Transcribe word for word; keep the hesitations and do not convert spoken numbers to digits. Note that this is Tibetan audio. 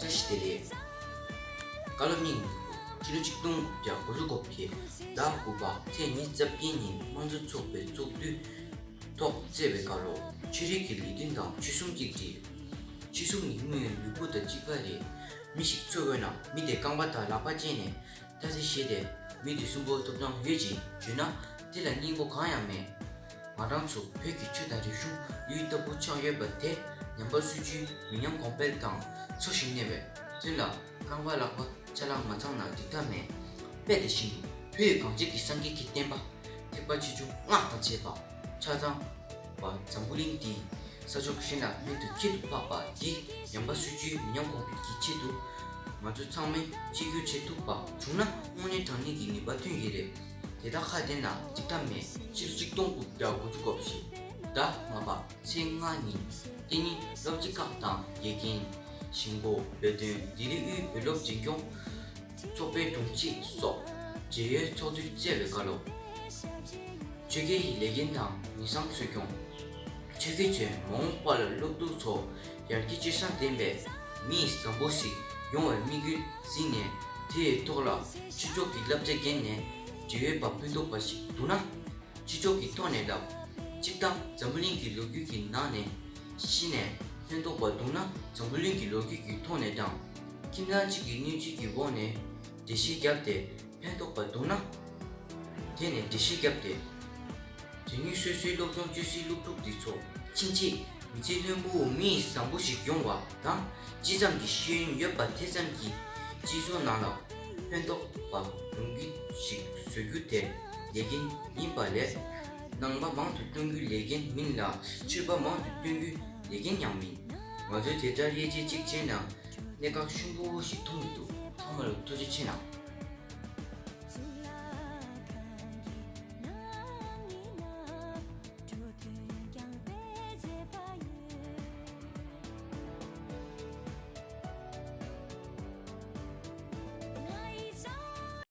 བཀྲ་ཤིས་བདེ་ལེགས། བཀའ་སློབ་སྙིང་ནས་སྤྱི་ལོ་ཆིག་སྟོང་དགུ་བརྒྱ་དགུ་བཅུ་གོ་བརྒྱད་ཟླ་དགུ་པ་ཚེས་ཉི་ཤུ་རྩ་བརྒྱད་ཉིན་དམངས་གཙོ་ཚོགས་པའི་ཚོགས་འདུའི་ཐོག་བསྩལ་བའི་བཀའ་སློབ། ཆོས་རིག་གི་ལས་དོན་དང་ཆོལ་གསུམ་གཅིག་སྒྲིལ། ཆོལ་གསུམ་ནི་དངོས་ཡོད་ལུས་པོ་དང་གཅིག་པ་རེད། མི་ཞིག་འཚོ་དགོས་ན་མི་དེ་རྐང་པ་དང་ལག་པ་བཅད་ནས་ཐ་ཚིག་བཤད་དེ་མི་དེ་གསོན་པོ་ཐོབ་ཐང་ཡོད་ཅེས་བརྗོད་ན་དེ་ལ་སྙིང་པོ་གང་ཡང་མེད། ང་རང་ཚོ་བོད་ཀྱི་ཆོས་དང་རིག་གཞུང་ལུས་ལྟ་བུ་ཆགས་ཡོད་པ་དེ་ཉམས་པ་སོར་ཆུད་མི་ཉམས་གོང་འཕེལ་དང་འཚོ་ཞིང་གནས་པའི་དོན་ལ་རྐང་པ་ལག་པ་ཆ་ལག་མ་ཚང་ན་འགྲིག་ཐབས་མེད། དཔེ་དེ་བཞིན་དུ་བོད་གངས་ཅན་གྱི་སངས་རྒྱས་ཀྱི་བསྟན་པ་ཐེག་པ་ཆེ་ཆུང་སྔགས་དང་བཅས་པ་ཆ་ཚང་བ་འཛམ་བུ་གླིང་འདིའི་ས་ཕྱོགས་གཞན་ལ་མེད་དུ་ཁྱད་དུ་འཕགས་པ་འདི་ཉམས་པ་སོར་ཆུད་མི་ཉམས་གོང་འཕེལ་གྱི་ཆེད་དུ་ང་ཚོ་ཚང་མས་གཅིག་གྱུར་བྱེད་ཐུབ་པ་བྱུང་ན་དངོས་གནས་དྲང་གནས་ཀྱི་ནུས་པ་ཐོན་གྱི་རེད། དེ་དག་ཁ་བསྟན་ན་འགྲིག་ཐབས་མེད། ཕྱི་ལོ་ཆིག་སྟོང་དགུ་བརྒྱ་དགུ་བཅུ་གོ་བཞི་ཟླ་ལྔ་པ་ཚེས་ལྔ་ཉིན་གཏན་ཉིན་སློབ་སྤྱི་ཁག་དང་དགེ་རྒན་གཞིས་འགོ་བོད་དོན་ལྡི་ལི་དབུས་བོད་སློབ་འཛིན་སྐྱོང་ཚོགས་པའི་དྲུང་ཆེ་སོགས་མཇལ་ཡོལ་ཚོགས་འདུར་བསྩལ་བའི་བཀའ་སློབ། ཆོས་དགེ་ཡི་ལས་འགན་དང་ངེས་གསང་འཛུགས་སྐྱོང་། ཆོས་དགེ་ཚོས་མ་འོངས་པ་ལ་སློབ་ཕྲུག་ཚོ་ཡར་རྒྱས་སྤྱོད་བཟང་ལྡན་པའི་མི་བཟང་པོ་ཞིག་ཡོང་བའི་དམིགས་ཡུལ་འཛིན་ནས་དེའི་ཐོག་ལ་ཆོས་ཕྱོགས་ཀྱི་བསླབ་བྱ་བརྒྱུད་ནས་འབྲེལ་ཡོད་པ་ཕན་ཐོགས་པ་ཞིག་འདུག་ན། ཆོས་ཕྱོགས་ཀྱི་ཐོག་ནས་ལབ། སྤྱིར་བཏང་འཛམ་བུ་གླིང་གི་ལོ་རྒྱུས་ཀྱི་ནང་ནས་གཞི་ནས་ཕན་ཐོགས་པ་འདུག་ན་འཛམ་བུ་གླིང་གི་ལོ་རྒྱུས་ཀྱི་ཐོག་ནས་དང་། ཁྱིམ་ཚང་གཅིག་གི་གནས་ཚུལ་གྱི་འོག་ནས་འགྲེལ་བཤད་བརྒྱབ་སྟེ་ཕན་ཐོགས་པ་འདུག་ན། དེ་ནས་འགྲེལ་བཤད་བརྒྱབ་སྟེ། དེ་ནས་སོ་སོའི་སློབ་སྦྱོང་སྤྱོད་སའི་སློབ་ཕྲུག་འདི་ཚོ་ཕྱིན་ཆད་མི་ཚེ་ལྷུན་པོའི་མི་ཡི་བཟང་པོ་ཞིག་ཡོང་བ་དང་ཇི་ཙམ་གྱི་ཤེས་ཡོན་ཡོད་པ་དེ་ཙམ་གྱིས་སྤྱི་ཚོགས་ནང་ལ་ཕན་ཐོགས་པ་ཡོང་རྒྱུ་ཞིག་བཟོ་རྒྱུ་དེ་ལས་འགན་ཡིན་པ་ལས། ནང་པ་མང་དུ་གཏོང་རྒྱུའི་ལས་འགན་མིན་ལ་ཆོས་པ་མང་དུ་གཏོང་རྒྱུའི་ལས་འགན་ཡང་མིན། ང་ཚོས་དེ་ལྟར་དབྱེ་འབྱེད་གཅིག་བྱས་ན་གནད་འགག་ཆེན་པོ་ཞིག་མཐོང་གི་འདུག་ཚང་མ་ལ་ཐུགས་རྗེ་ཆེ་གནང་།